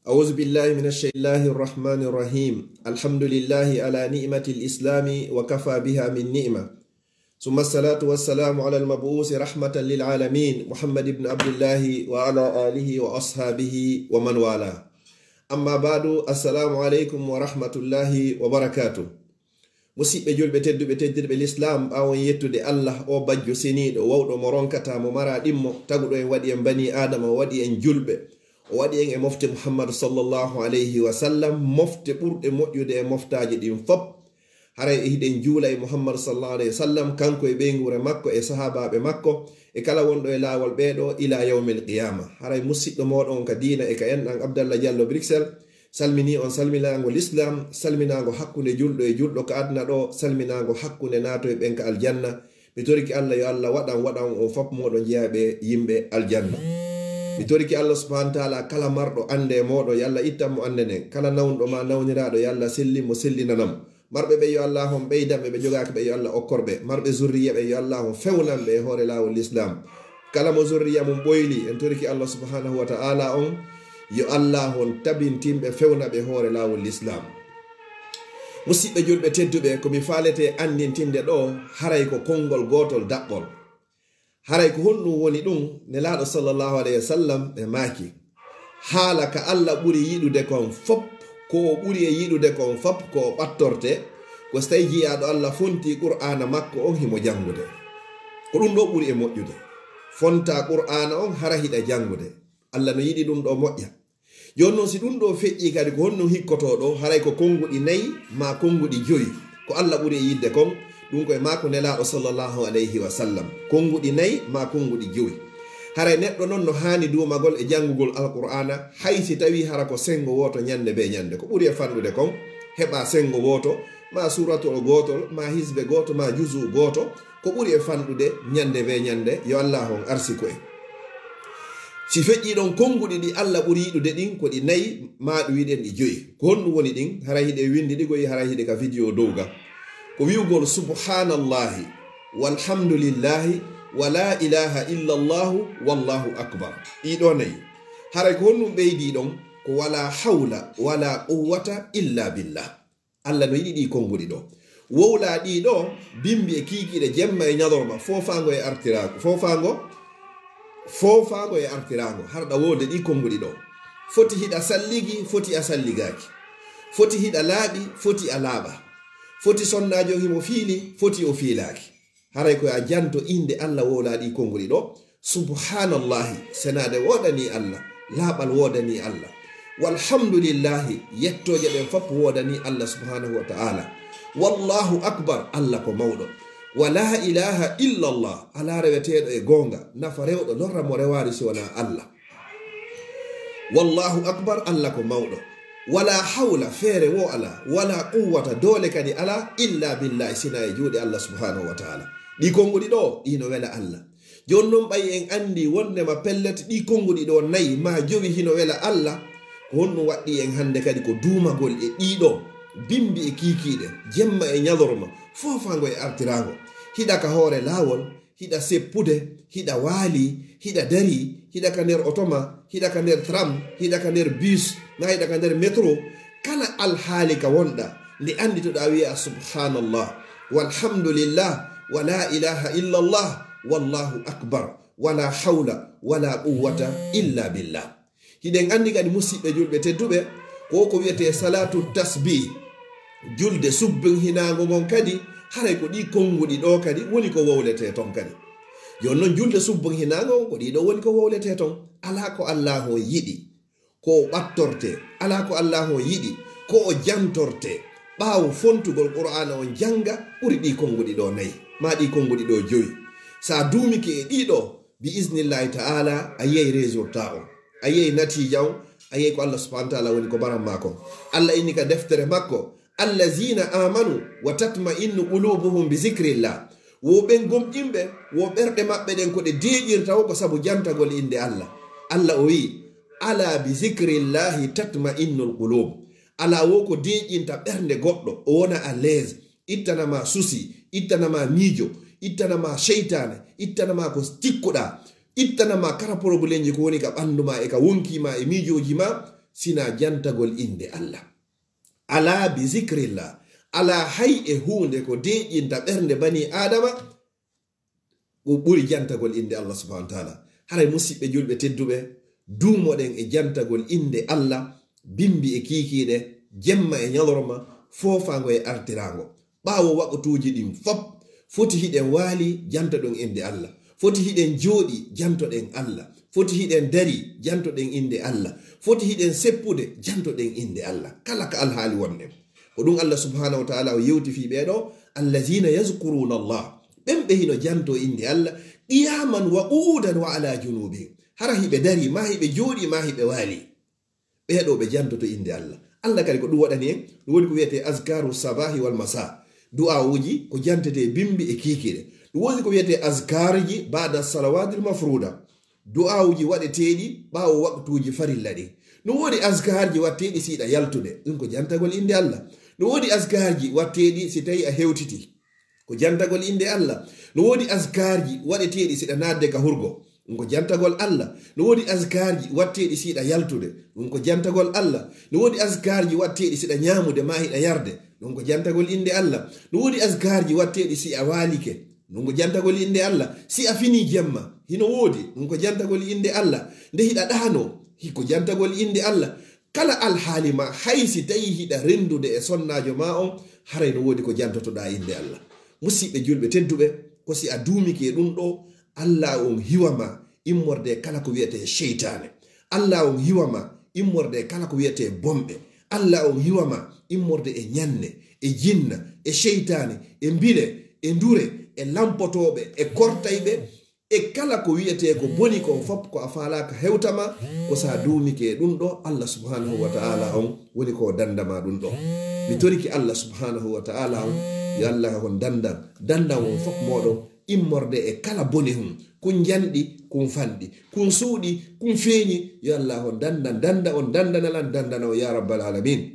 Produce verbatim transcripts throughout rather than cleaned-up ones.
أعوذ بالله من الشيطان الرحمن الرحيم. الحمد لله على نعمة الإسلام وكفى بها من نعمة. ثم الصلاة والسلام على المبعوث رحمة للعالمين محمد بن عبد الله وعلى آله وأصحابه ومن والاه. أما بعد، السلام عليكم ورحمة الله وبركاته. Musiɗɓe julɓe tedduɓe, teddirɓe lislaam, ɓaawo yettude Allah, o bajjo seniiɗo, wawɗo mo ronkataa, mo maraa ɗimmo, taguɗo en, waɗi en banii Aadama, o waɗi en julɓe, o waɗi en e mofte Muhammadu sallallahu alayhi wa sallam, mofte ɓurɗe moƴƴude e moftaaji ɗin fop. Haray e hiɗen juula e Muhammadu sallallahu alayhi wa sallam, kanko e ɓeynguure makko e sahaabaaɓe makko, e kala wonɗo e laawol ɓee ɗoo, ilaa yawmil qiyaama. Haray musiɗɗo mooɗon ka diina e ka enɗan, Abdallah Diallo Bruxelles, salminii on salminaango lislaam, salminaango hakkunde julɗo e julɗo ka aduna ɗoo, salminaango hakkunde naatoyɓe ɓen ka aljanna. Mi torike Allah yo Allah waɗan, waɗan on fop mooɗon jeyaaɓe yimɓe aljanna. Mi torike Allah subhanahu wa ta'ala kala marɗo annde e mooɗon yo Allah ittan mo annde nden. Kala nawnuɗo maa nawniraaɗo yo Allah sellin mo, sellinana mo. Marɓe ɓe yo Allah on ɓeydan ɓe, ɓe jogaaki ɓe yo Allah okkor ɓe. Marɓe zurriya ɓe yo Allah on fewnan ɓe e hoore laawol lislaam. Kala mo zurriya mum ɓoyli, en torike Allah subhanahu wa ta'ala on, yo Allah on tabintin ɓe, fewna ɓe hoore laawol lislaam. Musiɗɓe julɓe tedduɓe, ko mi faalete anndintinde ɗoo, haray ko konngol gootol daɓɓol. Haray ko honɗum woni ɗum? Nelaaɗo sallallahu alayhi wa sallam ɓe maaki, haala ka Allah ɓuri yiɗude kon fop, ko o ɓuri e yiɗude kon fop, ko o ɓattorte, ko so tawi jiyaaɗo Allah fontii Qur'aana makko on himo janngude. Ko ɗum ɗoo ɓuri e moƴƴude. Fontaa Qur'aana on hara hiɗa janngude. Allah no yiɗi ɗum ɗoo moƴƴa. Jooni non, si ɗum ɗoo feƴƴii kadi, ko honɗum hikkotoo ɗoo? Haray ko konnguɗi nayi maa konnguɗi joyi. Ko Allah ɓuri e yiɗde kon, ɗum ko e maako Nelaaɗo sallallahu alayhi wa sallam. Konnguɗi nayi maa konnguɗi joyi. Haray neɗɗo non no haani duumagol e janngugol Alqur'aana, hay si tawii hara ko senngo wooto ñannde bee ñannde. Ko ɓuri e fanɗude kon, heɓaa senngo wooto, maa suuratul gootol, maa hisbe gooto, maa juzu gooto, ko ɓuri e fanɗude ñannde bee ñannde, yo Allah on arsiku en. Si feƴƴii ɗon, konnguɗi ɗi Allah ɓuri yiɗude ɗin ko ɗi nayi, maa ɗum wiɗen ɗi joyi. Ko honɗum woni ɗin? Haray hiɗe winndi ɗi goyi, haray hiɗe ka video dow ga. Ko wi'ugol subhanallahi, walhamdulillahi, wa la ilaha illallahu, wallahu akbar. Ɗii ɗoo nayi. Haray ko honɗum ɓeydii ɗon? Ko wala hawla wala quwwata illa billah. Allah no yiɗi ɗii konnguɗi ɗoo. Wowlaa ɗii ɗoo, bimbi e kiikiiɗe, jemma e ñalorma, foofaango e artiraago, foofaango, foofaango e artiraago, harɗa woode ɗii konnguɗi ɗoo. Foti hiɗa salligi, foti a salligaaki. Foti hiɗa laaɓi, foti a laaɓaa. Foti sonnaajo himo fiili, foti o fiilaaki. Haray ko a janto innde Allah wowlaa ɗii konnguɗi ɗoo. Subhanallahi, senaade woodanii Allah, laaɓal woodanii Allah. Walhamdulillahi, yettooje ɗen fop woodanii Allah subhanahu wa ta'ala. Wallahu akbar, Allah ko mawɗo. Wa la ilaha illallah, alaa reweteeɗo e goonga, nafa rewɗo, lorra mo rewaari si wonaa Allah. Wallahu akbar, Allah ko mawɗo. Wala hawla, feere woo alaa, wala quwwata, doole kadi alaa, illa billahi, sina e juuɗe Allah subhanahu wa ta'ala. Ɗii konnguɗi ɗoo, ɗii no wela Allah. Jooni non, ɓay en anndii wonndema pellet ɗii konnguɗi ɗoo nayi maa jowi hino wela Allah, ko honɗum waɗɗii en hannde kadi ko duumagol e ɗii ɗoo bimbi e kiikiiɗe, jemma e ñalorma, foofaango e artiraango, hiɗa ka hoore laawol, hiɗa seppude, hiɗa waali, hiɗa darii, hiɗa ka nder oto maa, hiɗa ka nder tram, hiɗa ka nder bus, maa hiɗa ka nder métro, kala alhaali ka wonɗaa, nde annditoɗaa wi'aa subhanallah, walhamdulillah, wa la ilaha illallah, wallahu akbar, wala hawla, wala quwwata illa billah. Hiɗen anndi kadi, musiɗɓe julɓe tedduɓe, ko ko wi'etee salatu tasbih, julde subbinhinaango ngon kadi, haray ko ɗii konnguɗi ɗoo kadi woni ko wowletee ton kadi. Jooni non, julde subbinhinaango ngon, ko ɗii ɗoo woni ko wowletee ton. Alaa ko Allaahu on yiɗi ko o ɓattortee, alaa ko Allaahu on yiɗi ko o jantortee. Ɓaawo fontugol Qur'aana on jannga, ɓuri ɗii konnguɗi ɗoo nayi, maa ɗii konnguɗi ɗoo joyi. Sa duumike e ɗii ɗoo, bi iznillahi ta'ala, a yiyay résultat on, a yiyay natiija on, a yiyay ko Allah subhanahu wa ta'ala woni ko baran maa kon. Allah inni ka deftere makko, "Allazina amanu wa tatma'innu qulubuhum bi zikrillah." Wo ɓen gomɗinɓe, wo ɓerɗe maɓɓe ɗen ko ɗe deeƴirta wo ko sabu jantagol innde Allah. Allah o wi'i, "Ala bi zikrillahi tatma'innul qulub." Alaa wo ko deeƴinta ɓernde goɗɗo, o wona à l'aise, ittana ma souci, ittana ma miijo, ittana ma seytaane, ittana ma ko tikkuɗaa, ittana ma kala problèmeji ko woni ka ɓanndu ma e ka wonkii ma e miijooji ma, sina jantagol innde Allah. Alaa bi zikrillah, alaa hay e huunde ko deeƴinta ɓernde banii Aadama, ko ɓuri jantagol innde Allah subhaanahu wa taala. Haray musiɓɓe julɓe tedduɓe, duumoɗen e jantagol innde Allah, bimbi e kiikiiɗe, jemma e ñalorma, foofaango e artiraango. Ɓaawo waqtuuji ɗin fop, foti hiɗen waali, jantoɗen innde Allah. Foti hiɗen jooɗi, jantoɗen Allah. Foti hiɗen dari, jantoɗen innde Allah. Foti hiɗen seppude, jantoɗen innde Allah. Kala ka alhaali wonɗen. Ko ɗum Allah subhaanahu wa taala o yewti fii ɓee ɗoo, "Allazina yazkuruna Allah." Ɓen ɓe hino janto innde Allah, "qiyaman wa qu'udan wa ala junubihim." Hara hiɓe dari, maa hiɓe jooɗi, maa hiɓe waali. Ɓee ɗoo ɓe jantoto innde Allah. Allah kadi ko ɗum waɗani en, ɗum woni ko wiyetee azkaru sabahi wal masa. Du'aawuji ko jantetee bimbi e kiikiiɗe. Ɗum woni ko wiyetee azkarji ba'da salawatil mafruda. Du'aawuji waɗeteeɗi ɓaawo waqtuuji farilla ɗin. No woodi azkarji waɗeteeɗi si hiɗa yaltude, ɗum ko jantagol innde Allah. No woodi azkarji waɗeteeɗi si tawi a hewtiti, ko jantagol innde Allah. No woodi azkarji waɗeteeɗi si hiɗa naatde ka hurgo, ɗum ko jantagol Allah. No woodi azkarji waɗeteeɗi si hiɗa yaltude, ɗum ko jantagol Allah. No woodi azkarji waɗeteeɗi si hiɗa ñaamude maa hiɗa yarde, ɗum ko jantagol innde Allah. No woodi azkarji waɗeteeɗi si a waalike, ɗum ko jantagol innde Allah. Si a finii jemma, hino woodi, ɗum ko jantagol innde Allah. Nde hiɗa ɗaanoo, hiko jantagol innde Allah. Kala alhaali maa, hay si tawii hiɗa renndude e sonnaajo maa on, haray no woodi ko jantotoɗaa innde Allah. Musiɓɓe julɓe tedduɓe, ko si a duumike e ɗum ɗoo, Allah on hiwa ma immorde e kala ko wiyetee seytaane. Allah on hiwa ma immorde e kala ko wiyetee bomɓe. Allah on hiwa ma immorde e ñanne, e jinna, e seytaane, e mbile, e ndure, e lampotooɓe, e kortayɓe, e kala ko wiyetee ko boni kon fop, ko a faalaaka hewta ma, ko sa duumike e ɗum ɗoo, Allah subhanahu wa ta'ala on woni ko danda ma ɗum ɗoo. Mi torike Allah subhanahu wa ta'ala on, yo Allah on dandan, dandan on fop mooɗon, immorde e kala bone hun, kun njanɗi, kun fanɗi, kun suuɗi, kun feeñi, yo Allah on dandan, danda on, dandana lan, dandana on, ya rabbal alamin.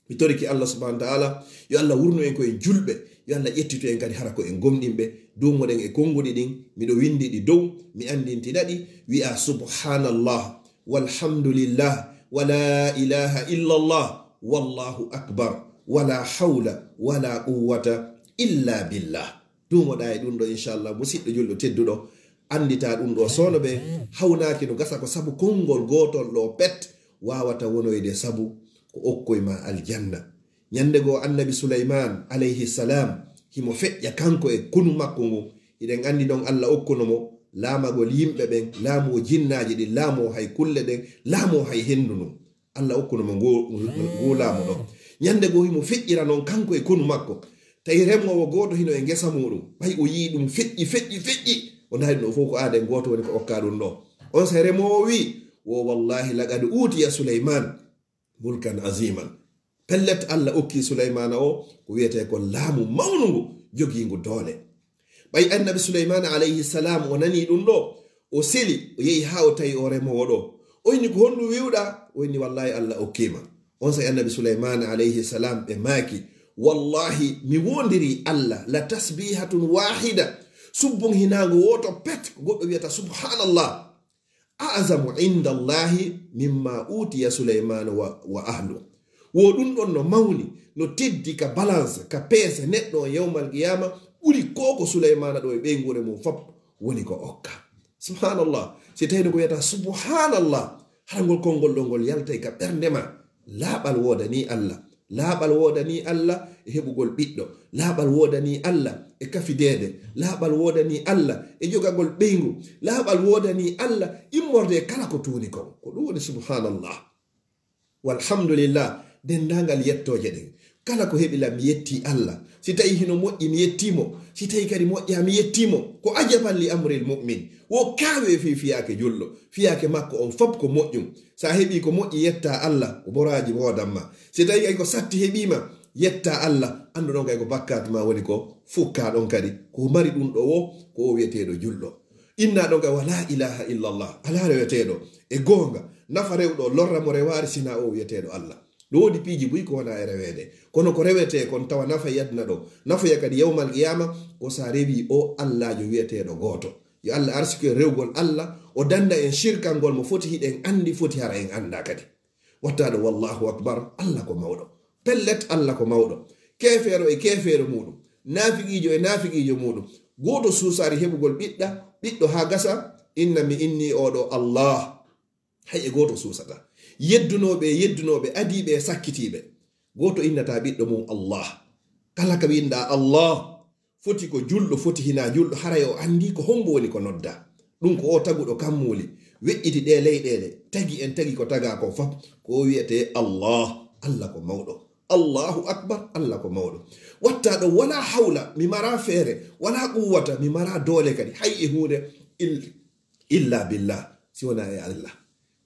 Mi torike Allah subhanahu wa ta'ala, yo Allah wurnu en ko en julɓe, yo Allah ƴettitu en kadi hara ko en gomɗinɓe. Duumoɗen e konnguɗi ɗin, miɗo winndi ɗi dow, mi anndintina ɗi, wi'a subhanallah, walhamdulillah, wa la ilaha illallah, wallahu akbar, wa la hawla wa la quwwata illa billah. Duumoɗaa e ɗum ɗoo, inchallah, musiɗɗo julɗo tedduɗo, anndita ɗum ɗoo, soono ɓe hawnaaki no gasa ko sabu konngol gootol ɗoo pet waawata wonoyde sabu ko okkoy ma aljanna. Ñande goo annabi Sulaymaan alayhi salaam, himo feƴƴa kanko e konu makko ngun. Hiɗen anndi ɗon Allah okkuno mo laamagol yimɓe ɓen, laamu o jinnaaji ɗin, laamu o hay kulle ɗen, laamu o hay henndu ndun. Allah okkuno mo ngu, ngu laamu ɗon. Ñande goo himo feƴƴira non kanko e konu makko. Tawi remoowo gooto hino e ngesa muuɗum. Ɓay o yii ɗum feƴƴi, feƴƴi, feƴƴi. O ndaari ɗum ɗoo fof ko aaden gooto woni ko okkaa ɗum ɗoo. Onsay remoowo wi'i, "Wo wallahi laqad uutiya Sulaymaan mulkan aziman." Pellet Allah okki Sulaymaana o ko wiyetee ko laamu mawnungu, jogiingu doole. Ɓay annabi Sulaymaana alayhi salam o nanii ɗum ɗoo, o seli, o yehi haa o tawi o remoowo ɗoo. O inni, "Ko honɗum wi'uɗaa?" O inni, "Wallahi Allah okkii ma." Onsay annabi Sulaymaana alayhi salam ɓe maaki, "Wallahi mi woondirii Allah, la tasbihatun wahida, subbun hinaangu wooto pet, ko goɗɗo wiyata subhanallah, a'zamu inda Allahi mimma utiya Sulaymaanu wa, wa ahlu." Wo ɗum ɗon no mawni, no teddi ka balance, ka peese neɗɗo on yawmal qiyaama, ɓuri ko ko Sulaymaana ɗoo e ɓeynguure mum fop woni ko okka. Subhanallah. Si tawii no ko wiyata subhanallah, hara ngol konngol ɗoo ngol yaltay ka ɓernde ma. Laaɓal woodanii Allah. Laaɓal woodanii Allah e heɓugol ɓiɗɗo. Laaɓal woodanii Allah e kafideede. Laaɓal woodanii Allah e jogagol ɓeyngu. Laaɓal woodanii Allah immorde e kala ko tuuni kon. Ko ɗum woni subhanallah. Walhamdulillah, denndaangal yettooje ɗen. Kala ko heɓi lan, mi yettii Allah. Si tawii hino moƴƴi, mi yettii mo. Si tawii kadi moƴƴaa, mi yettii mo. Ko ajaban li amril mu'min. Wo kaawee fii fiyaake julɗo. Fiyaake makko on fop ko moƴƴum. Sa heɓii ko moƴƴi, yettaa Allah, ko boraaji woodan ma. Si tawii kay ko satti heɓii ma, yettaa Allah, anndu ɗon kay ko bakkaatu ma woni ko fukkaa ɗon kadi. Ko mari ɗum ɗoo wo, ko o wiyeteeɗo julɗo. Innaa ɗon kay wa laa ilaaha illallah, alaa reweteeɗo e goonga, nafa rewɗo, lorra mo rewaari sinaa o wiyeteeɗo Allah. No woodi piiji buy ko wonaa e reweede, kono ko rewetee kon tawa nafa yadna ɗo, nafoya kadi yawmal qiyaama, ko sa rewii o Allaajo wiyeteeɗo gooto. Yo Allah arsike rewgol Allah, o danda en shirkangol mo foti hiɗen andi, foti hara en anda kadi. Wattaɗo wallahu akbar, Allah ko mawɗo. Pellet, Allah ko mawɗo. Keefeero e keefeero muuɗum, naafiqiijo e naafiqiijo muuɗum. Gooto suusaari heɓugol ɓiɗɗa, ɓiɗɗo haa gasa, inna mi inni oɗo Allah. Hay e gooto suusata. Yeddunooɓe e yeddunooɓe, adiiɓe e sakkitiiɓe. Gooto innata ɓiɗɗo mum Allah. Kala ka winda Allah, foti ko julɗo, foti hina julɗo, haray o anndi ko hombo woni ko nodda. Ɗum ko o taguɗo kammuuli, weƴƴiti ɗe leyɗeele, tagi en tagi ko taga ko fop, ko o wiyete Allah. Allah ko mawɗo. Allahu akbar, Allah ko mawɗo. Wattaɗo wala hawla, mi mara feere, wala quwwata, mi mara doole kadi, hay e huunde, il-, illa billah, si wona e Allah.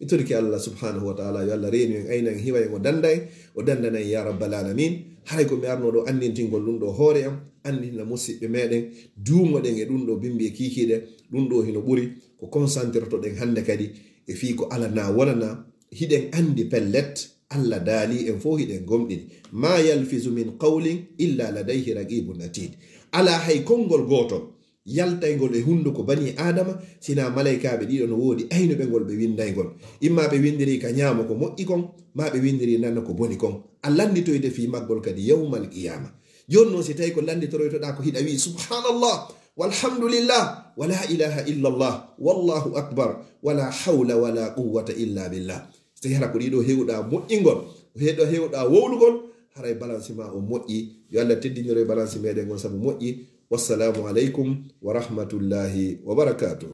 Mi torike Allah subhanahu wa ta'ala, yo Allah reenu en, ayna en, hiwa en, o danda en, o dandana en ya rabbal alamin. Haray ko mi arno ɗo anndintingol ɗum ɗo hoore am, anndina musiɓɓe meɗen, duumoɗen e ɗum ɗo bimbi e kiikiiɗe, ɗum ɗo hino ɓuri ko concentretoɗen hannde kadi e fii ko alana wonana, hiɗen anndi pellet, Allah daali en fof hiɗen gomɗini. Ma yalfizu min qawlin illa ladayhi raqibun atid. Ala hay konngol gootol yaltaygol e hunnduko bani Aadama, sina malaykaaɓe ɗiɗo no woodi aynuɓe ngol ɓe winndaygol. Imma ɓe winndiri ka ñaamo ko moƴƴi kon, ma ɓe winndiri nano ko boni kon. A lannditoyte fii maggol kadi yawmal qiyama. Jooni noon si tawi ko lannditoroytoɗaa ko hiɗa wi'i subhanallah, walhamdulillah, wala ilaha illallah, wallahu akbar, wala hawla wala quwwata illa billah. So tawi hara ko ɗiɗo hewɗa moƴƴingol, ko heɗo hewɗa wowlugol, haray balansi ma o moƴƴi. Yo Allah teddiniro e balansi meɗen on sabu moƴƴi. Wassalamu aleykum wa rahmatullahi wa barakatuh.